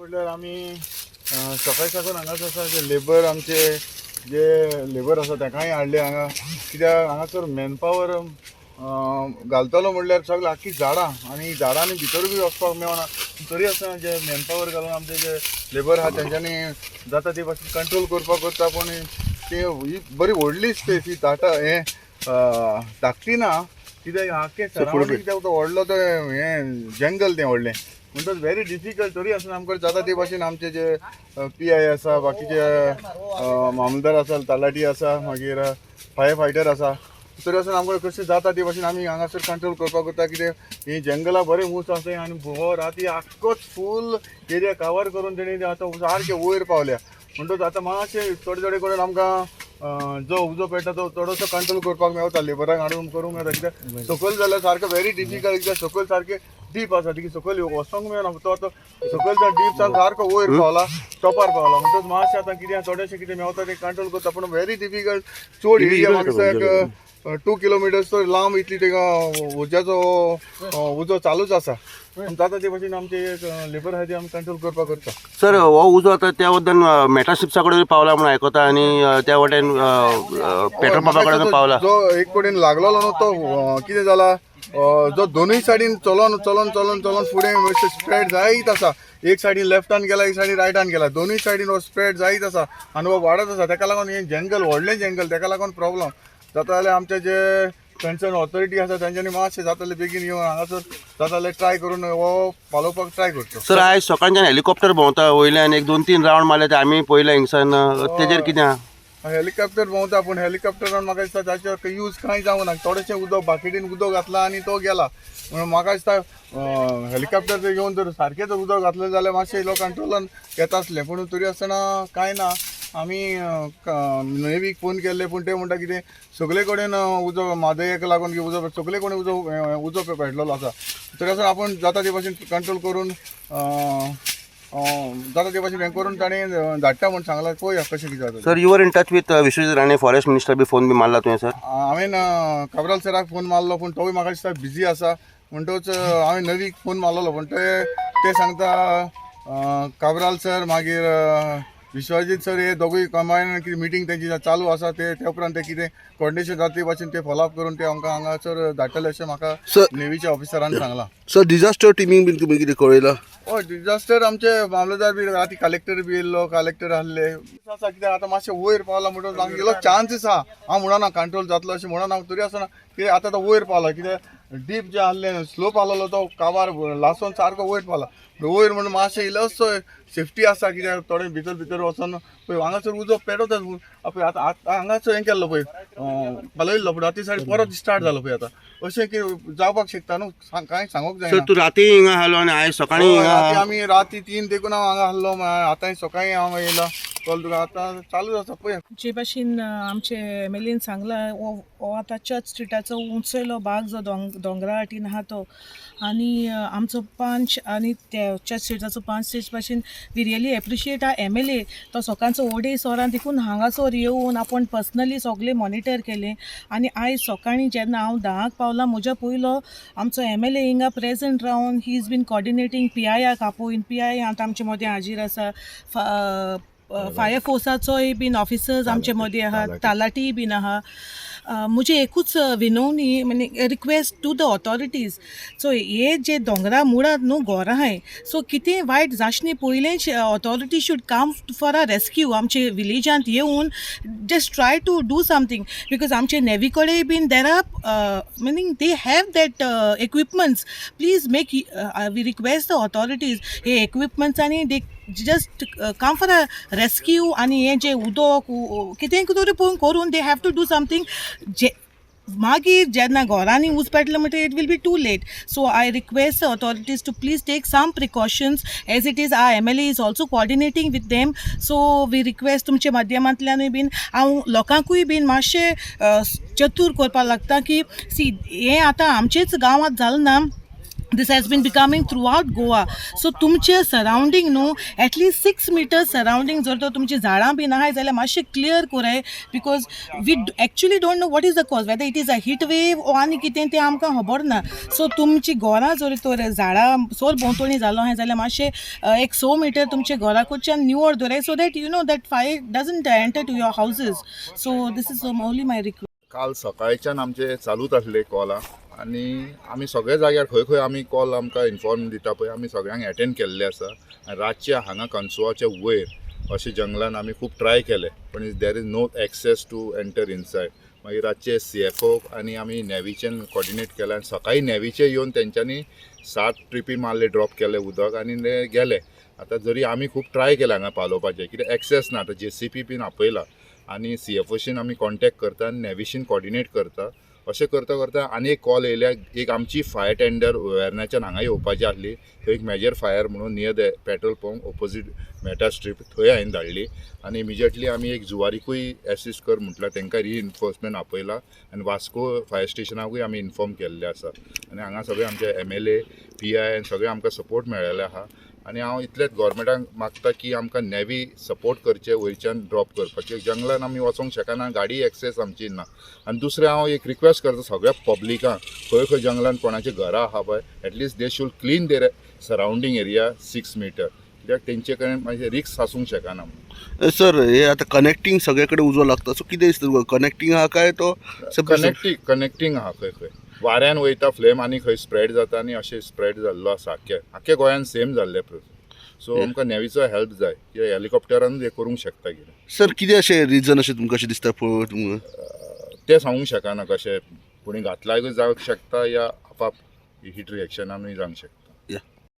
म्हटल्यार आमी सकाळी साकून हांगाच आसा. जे लेबर, आमचे जे लेबर आसा, तांकांय हाडले हांगा, कित्याक हांगासर मॅनपावर घालतलो म्हणल्यार सगळीं आख्खी झाडां आनी झाडांनी भितर बी वचपाक मेळना. तरी आसतना जे मॅनपावर घालून आमचे जे लेबर आहा, तेंच्यांनी जाता ते भाशेन कंट्रोल करपाक करता. पूण ते ही बरी व्हडली स्पेस, ही दाटा हें धाकटी ना, कित्याक आख्खें सरावंडींग कित्याक तो व्हडलो तो हें जंगल तें व्हडलें, म्हणटच व्हेरी डिफिकल्ट. तरी आसतना आमकां जाता ते भाशेन आमचे जे पीआय आसा, बाकीचे मामलदार आसा, तलाठी आसा, मागीर फायर फायटर आसा, तरी आसतना आमकां कशें जाता ते भाशेन आमी हांगासर कंट्रोल करपाक करता. कितें ही जंगलां बरें ऊंच आसा आनी हो राती आख्खोच फूल एरिया कवर करून तेणी आतां सारकें वयर पावल्या. म्हणटच आतां मातशें थोडे थोडे करून आमकां जो उजो पेट्टा तो थोडोसो कंट्रोल करपाक मेवता, लेबरांक हाडून करूंक मेळटा. कित्याक सकयल जाल्यार सारकें व्हेरी डिफिकल्ट, कित्याक सकयल सारकें डीप आसा. ती सकयल वचोंक मेळना. तो आतां सकयल डीप सावन सारको वयर पावला, टॉपार पावला. म्हणटच मातशें आतां कितें थोडेशें कितें मेवता तें कंट्रोल करता, पूण व्हेरी डिफिकल्ट. चड एरिया, म्हाका दिसता एक 2 किलोमिटर्स तर लांब इतली तेका उज्याचो उजो चालूच आसा. पूण जाता ते भाशेन आमचे एक लेबर आहा, ते आमी कंट्रोल करपाक करता. सर, हो उजो आतां त्या वटेन मेटाशिप्सा कडेन पावला म्हणून आयकता आनी त्या वटेन पेट्रोल पंपा कडेन पावला. जो एक कडेन लागलेलो न्हू, तो कितें जाला, जो दोनूय सायडीन चलोन चलोन चलोन चलोन फुडें स्प्रेड जायत आसा. एक सायडीन लेफ्टान गेला, एक सायडीन रायटान गेला, दोनूय सायडीन हो स्प्रेड जायत आसा आनी हो वाडत आसा. तेका लागून हें जंगल, व्हडलें जंगल, तेका लागून प्रॉब्लम जाता. जाल्यार आमचे जे कन्सर्न ऑथॉरिटी आसा, तेंच्यांनी मातशें जाता जाल्यार बेगीन येवन हांगासर जाता जाल्यार ट्राय करून हो पालोवपाक ट्राय करचो. सर, आयज सकाळच्यान हेलिकॉप्टर भोंवता वयल्यान, एक दोन तीन रावंड मारले ते आमी पळयले हिंगसान. तेजेर कितें आहा? हेलिकॉप्टर भोंवता, पूण हेलिकॉप्टरान म्हाका दिसता ताचेर यूज कांय जावंक ना. थोडेशें उदक, बाकेटीन उदक घातलां आनी तो गेला. म्हणून म्हाका दिसता हेलिकॉप्टर जर येवन जर सारकें जर उदक घातलें जाल्यार मातशें इल्लो कंट्रोलान येता आसलें. पूण तरी आसतना कांय ना. आमी नेवीक फोन केल्ले, पूण ते म्हणटा कितें सगळे कडेन उजो म्हादयक लागून की उजो सगळे कडेन उजो पेटलेलो आसा. तरी आसतना आपूण जाता ते भाशेन कंट्रोल करून अं, अं, जाता ते भाशेन हें करून ताणें धाडटा म्हूण सांगलां. पळोवया कशें कितें जाता. Sir, you are in touch with Vishwajit Rane, forest minister B phone बी मारला तुवें सर? हांवें काब्राल सराक फोन मारलो, पूण तोवूय म्हाका दिसता बिजी आसा. म्हणटच हांवें नवीक फोन मारलेलो, पूण ते ते सांगता काब्राल सर मागीर विश्वजीत सर हे दोगूय कंबायन कितें मिटींग तेंची चालू आसा. ते त्या उपरांत ते कितें कॉर्डिनेशन जाता ते भाशेन ते फॉलोअप करून ते आमकां हांगासर धाडटले अशें म्हाका सर, नेवीच्या ऑफिसरान सांगलां. सर, डिझास्टर टिमींग बीन तुमी कितें कळयलां? हय, डिजास्टर आमचे मामलेदार बी, राती कलेक्टर बी येयल्लो, कलेक्टर आहले. आसा कित्याक आतां मातशें वयर पावला म्हणटच इल्लो चान्सीस आहा. हांव म्हणना कंट्रोल जातलो अशें म्हणना, तरी आसतना कित्याक आतां तो वयर पावला. कित्याक डीप जे आहले, स्लोप आहलेलो तो काबार लासोन सारको वयर पावला. वयर म्हणून मातशें इल्लोसो सेफ्टी आसा, कित्याक थोडे भितर भितर वचोन पळय हांगासर उजो पेटवतात. पळय आतां आतां हांगासर हें केल्लो पळय, पालयल्लो, पूण आतां सायड परत स्टार्ट जालो पळय. आतां अशें की जावपाक शकता न्हू, कांय सांगूंक सर, जायना. तूं राती हिंगा आहलो आनी आयज सकाळीं हय, हिंगा? राती आमी राती 3 देखून हांव हांगा आहलो. आतां सकाळीं हांव येयला. चल, तुका आतां चालूच आसा, पळय. जे भाशेन आमचे एमएलएन सांगलां, हो हो आतां चर्च स्ट्रिटाचो उंचयलो भाग जो दोंगरा वाटेन आहा तो आनी आमचो पंच आनी ते चर्च स्ट्रिटाचो पंच, तेच भाशेन we really appreciate our MLA. तो सकाळचो अडेज वरां देखून हांगासर येवन आपूण पर्सनली सगळें मॉनिटर केलें. आनी आयज सकाळीं जेन्ना हांव 10क पावलां, म्हज्या पयलो आमचो एमएलए हिंगा प्रेजंट रावन he is been coordinating. पीआयक आपोवन, पीआय आतां आमचे मदें हाजीर आसा, फायर फोर्साचोय बीन ऑफिसर्स आमचे मदीं आहा, तालाटीय बीन आहा. म्हजी एकूच विनवणी, म्हणजे request to the authorities, so हे जे दोंगरा मुळांत न्हू घरां आहाय, सो कितें वायट जाशनी पयलेंच authority should come for a rescue. आमचे विलेजांत येवन just try to do something, because आमचे नेवी कडेन बीन there are, meaning they have that equipments. Please make, we request the authorities, हे इक्विपमेंट्स आनी they just come for a rescue. आनी हें जें उदक कितें तरी पळोवन करून they have to do something. जे मागीर जेन्ना घरांनी ऊस पेटलें म्हणटकीर it will be too late. So I request the authorities to please take some precautions. As it is, our MLA is also coordinating with them, so we request तुमच्या माध्यमांतल्यानूय बीन हांव लोकांकूय बीन मातशें चतूर करपाक लागता की सी, हें आतां आमचेच गांवांत जालें ना. This has been becoming throughout Goa. So तुमचे सरावंडींग न्हू, एटलिस्ट 6 मिटर सरावंडींग जर तर तुमची झाडां बीन आहाय जाल्यार मातशें क्लियर कराय, because we actually don't know what is the cause, whether it is a heat wave ओ आनी कितें तें आमकां खबर ना. सो तुमची घरां जर तर झाडां सोर भोंवतणी जालो आहाय जाल्यार मातशें एक 6 मिटर तुमच्या घरा कडच्यान निवळ दवराय, so that you know that fire doesn't enter to your houses. So this is only my request. काल सकाळच्यान आमचे चालूच आसले कॉलां आनी आमी सगळ्या जाग्यार खंय खंय आमी कॉल आमकां इन्फॉर्म दिता पळय, आमी सगळ्यांक एटेंड केल्ले आसा. आनी रातचे हांगा कन्सुवाच्या वयर अशें जंगलान आमी खूब ट्राय केले, पण there is no access to enter inside. मागीर रातचे सीएफओ आनी आमी नेवीच्यान कॉर्डिनेट केलें आनी सकाळीं नेवीचे येवन तेंच्यांनी सात ट्रिपी मारले, ड्रॉप केले उदक आनी ते गेले. आतां जरी आमी खूब ट्राय केलें हांगा पालोवपाचें, कित्याक एक्सेस ना. आतां जेसीबी बीन आपयला आनी सीएफओशीन आमी कॉन्टेक्ट करता आनी नेविशीन कॉर्डिनेट करता. अशें करता करता आनी एक कॉल येयल्या, एक आमची फायर टेंडर वेर्ण्याच्यान हांगा येवपाची आसली. थंय एक मेजर फायर म्हणून near the petrol pump opposite Meta strip, थंय हांवें धाडली आनी इमिजिएटली आमी एक जुवारीकूय एसिस्ट कर म्हटल्यार तांकां रिइन्फोर्समेंट आपयला आनी वास्को फायर स्टेशनाकूय आमी इन्फॉर्म केल्लें आसा. आनी हांगा सगळे आमचे एमएलए, पीआय आनी सगळे आमकां सपोर्ट मेळ्ळेले आहा. आनी हांव इतलेंच गोवोरमेंटाक मागता की आमकां नेवी सपोर्ट करचें, वयरच्यान ड्रॉप करपाचें. जंगलान आमी वचोंक शकना, गाडी एक्सेस आमची ना. आनी दुसरें हांव एक रिक्वेस्ट करता सगळ्या पब्लिकांक, खंय खंय जंगलान कोणाचीं घरां आहा पळय, at least they should clean their surrounding area 6 meter, कित्याक तेंचे कडेन मातशें रिस्क आसूंक शकना. सर, हे आता कनेक्टिंग सगळे कडेन उजो लागता, सो कितें दिसता तुका, कनेक्टिंग आहा काय तो separate? कनेक्टिंग आहा. खंय खंय वाऱ्यान वयता फ्लेम आनी खंय स्प्रेड जाता आनी अशें स्प्रेड जाल्लो आसा. आख्खे आख्खे गोंयान सेम जाल्ले. सो आमकां नेवीचो हेल्प जाय कित्याक हेलिकॉप्टरानूच हें करूंक शकता कितें. सर, कितें अशें रिजन अशें तुमकां अशें दिसता पळोवंक तुमकां? तें सांगूंक शकना, कशें कोणी घातलाय जावंक शकता या आपाप हीट रिएक्शनानूय जावंक शकता.